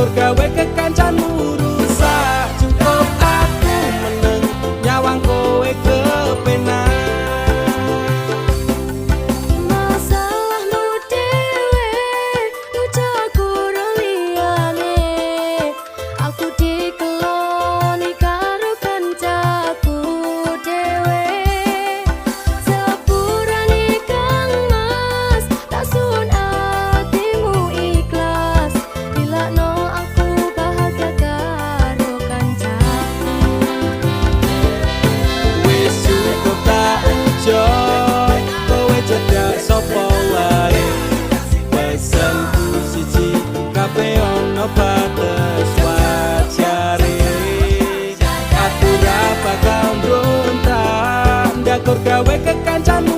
Ndakor gawe kekancanmu rusak. Cukup aku meneng nyawang kowe kepenak. Masalahmu dhewe, ucapku liyane. Aku dikeloni karo kancaku dhewe. Sepurane, Kang Mas, tak suwun atimu ikhlas. Ilakno aku bahagia karo kancaku. Wis cukup tak ujo, kowe cedak sapa wae. Pesenku siji, kabeh ono bates wajare. Aku ra bakal mbrontak, ndakor gawe kekancanmu.